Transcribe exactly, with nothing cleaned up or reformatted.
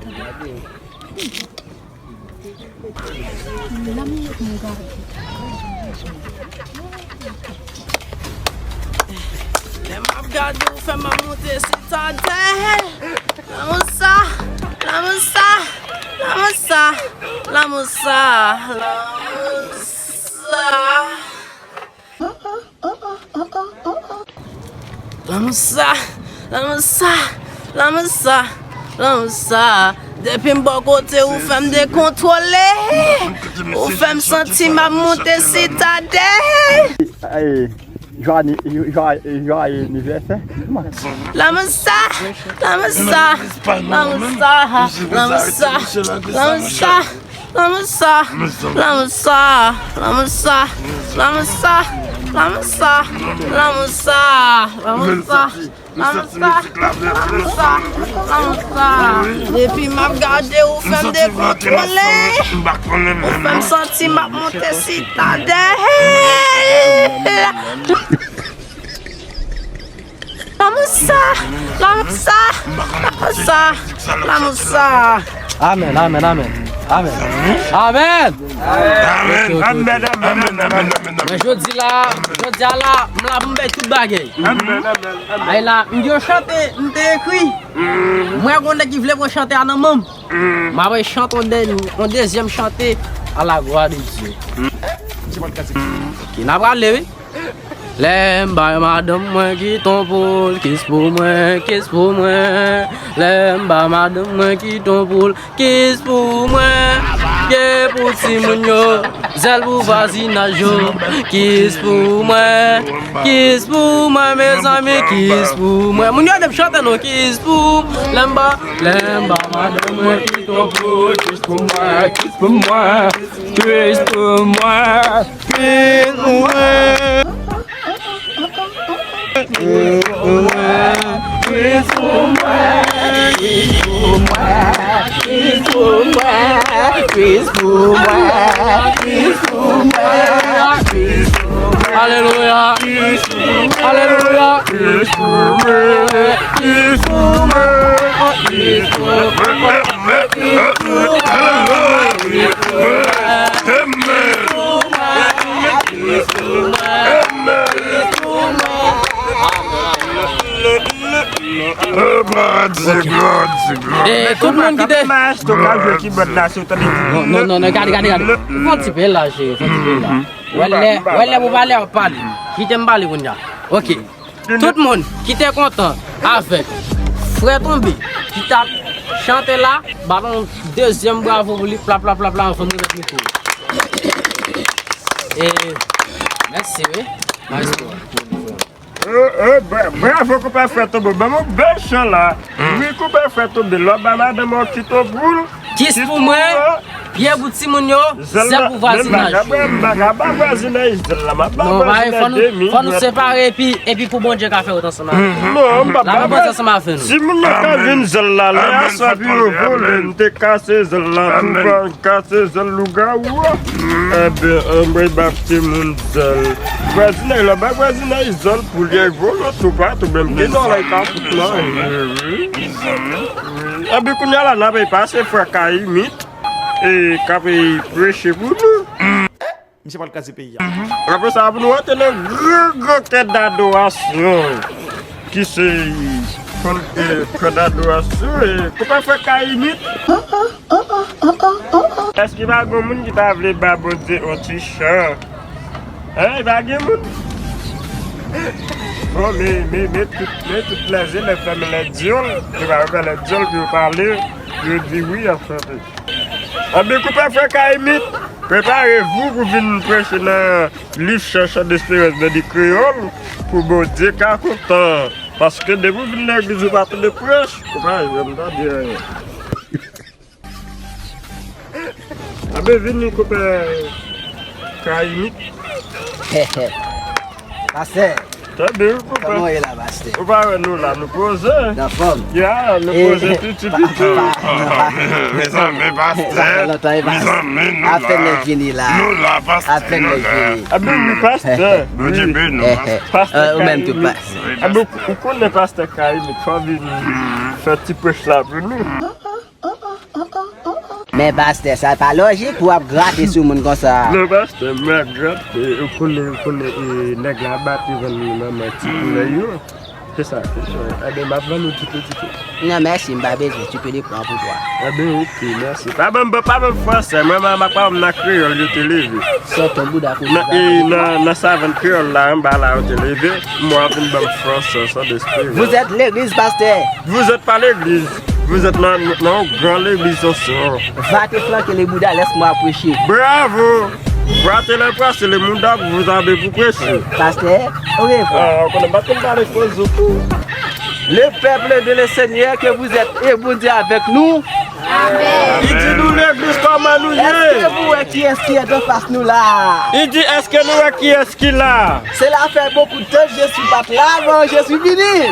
Lè m ap gade ou fè m ap monte sitadèl. Lanmou sa, lanmou sa, lanmou sa, lanmou sa, lanmou sa. Lanmou sa, lanmou sa, lanmou sa, lanmou sa. Depi m bò kote ou fè m dekontwole. Ou fè m santi m ap monte sitadèl. Hey, joyeux, joyeux, joyeux anniversaire. Lanmou sa, lanmou sa, lanmou sa, lanmou sa, lanmou sa. Lanmou sa, lanmou sa, lanmou sa, lanmou sa, lanmou sa, lanmou sa, lanmou sa, lanmou sa, lanmou sa, lanmou sa. Depi m ap gade ou fè m dekontwole. Ou fè m santi m ap monte sitadèl. Lanmou sa, lanmou sa, lanmou sa, lanmou sa. Amèn, amèn, amèn. Amèn. Amèn. Amèn. Ok, ok, ok. Amèn, amèn, amèn, amèn, amèn. Men jodi la, jodi a la, m la pou m bay tout bagay. Amèn, amèn, amèn. Ay la, m gen yon chante, m te ekri. Mwen gen yon nèg ki vle mwen chante a nan manm. M ap chante yon dèny-, yon dezyèm chante à la gloire de Dieu. Ok, n ap prale, wi. Lè m bay madanm mwen ki ton poul, kis pou mwen, kis pou mwen. Lè m bay madanm mwen ki ton poul, kis pou mwen. Pye pou timoun yo, zèl pou vwazinaj yo. Kis pou mwen, kis pou mwen, mezanmi, kis pou mwen. Moun yo di m chante non, kis pou lè m bay, lè m bay madanm mwen ki ton poul, kis pou mwen, kis pou mwen. Kis pou mwen, kis pou mwen. Kis pou mwen, kis pou mwen, kis pou mwen, kis pou mwen, kis pou mwen, kis pou mwen. Alelouya. Alelouya. Kis pou mwen, kis pou mwen, kis pou mwen. E tout moun ki te... Maestro ka jwe kibòd la, si w tande. Non, non, non, non, gade, gade, gade. Fè yon ti pe la, cheri, fè yon ti pe la. Wè lè, wè lè pou pale, w ap pale. Kite m pale kounye a. Ok. Tout moun ki te kontan avèk Frè Tonbe ki t ap chante la, ba l yon dezyèm bravo pou li, pla, pla, pla, pla, anvan m remèt mikwo. E, mèsi, wi, maestro. Eh, eh, bra-, bravo, konpè Frè Tonbe. Ban m yon bèl chan la. Wi, konpè Frè Tonbe. Lè w ba madanm ou ki ton poul. Kis pou mwen, pye pou timoun yo, zèl pou vwazinaj yo. M pa ka ba vwazinaj zèl la, m ap ba vwazinaj demi. Fò nou separe epi, epi pou Bondye ka fè wout ansanm avè nou. Non, m p ap ba vwazinaj. Timoun yo ka vin zèl la, lè a sa pi repo, lè n te kase zèl la, tou pa kase zèl lougawou a. Enben, anmwey ba timoun zèl. Vwazinaj la, ba vwazinaj zèl pou li vole toupatou, menm gen nò la, li ka fout manje. Epi kounye a la, n ap pase frè Kayimit, e, k ap preche pou nou. Misye pral kraze peyi a. Apre sa, pou nou antre nan gran, gran kè dadorasyon, ki se, e, kè dadorasyon, e, konpè frè Kayimit. Èske pa gen moun ki ta vle ba Bondye yon ti chan? Hein, pa gen moun? Bon, men, men, men tout, men tout lè zye, lè fèmen lè dyòl, yo pa fè lè dyòl pou yo pale, yo di wi, y ap chante. Anben, konpè frè Kayimit, preparez-vous pou vin preche nan liv Chan, Chan Desperans nan Di Kreyòl, pou Bondye ka kontan. Paske depi w vin legliz, ou pa tande prèch, ou pa janm tande anyen. Anben, vini, konpè Kayimit. Pastè. Tande, wi, konpè. Kòman w ye la, pastè? Ou pa wè nou la, nou poze. Anfòm. Ya, nou poze piti piti. Mezanmi, pastè. Mezanmi, nou la. Apèn nèg vini la. Nou la, pastè. Apèn nèg vini. Anben, wi, pastè. Bondye beni w, pastè. Pastè Kayimit. Ou menm tou, pastè. Anben, ou konnen pastè Kayimit, fò w vin fè ti prèch la pou nou. Men pastè, sa pa lojik pou w ap grate sou moun konsa. Non, pastè, m ap grate, ou konnen, ou konnen, e, nèg la ap bati venn li manman ti koulè yo. Se sa, se sa. Ebyen, m ap vann ou ti pe, ti pe. Non, mèsi, m pa bezwen, tu peux le prendre pour toi. Ebyen, oke, mèsi. Pa ban m, pa ban m fransè, mwen, mwen, mwen, pa ban m nan kreyòl, yo te leve. Sòt yon bouda kote. Nan, e, nan, nan savann kreyòl la, anba la, yo te leve. Mwen, ap vin ban m fransè, sa despre. Vous êtes l'église, pasteur. Vous êtes pas l'église. Vous êtes nan, nan yon gran legliz ansò. Va te flanke le bouda, laisse-moi prêcher. Bravo! Fratelè prase le moun dap vous avez pour prêcher. Pasteur, au revoir. Ah, ou konnen pa konn pale fò zo tou. Le peuple de le Seigneur, que vous êtes et Bondye avec nous. Li di nou legliz kòman nou Est-ce ye. que vous voyez qui est-ce qui est en face nous là? Li di èske nou wè kiyès ki la. Cela fait beaucoup de temps que je suis pas là, mais je suis venu.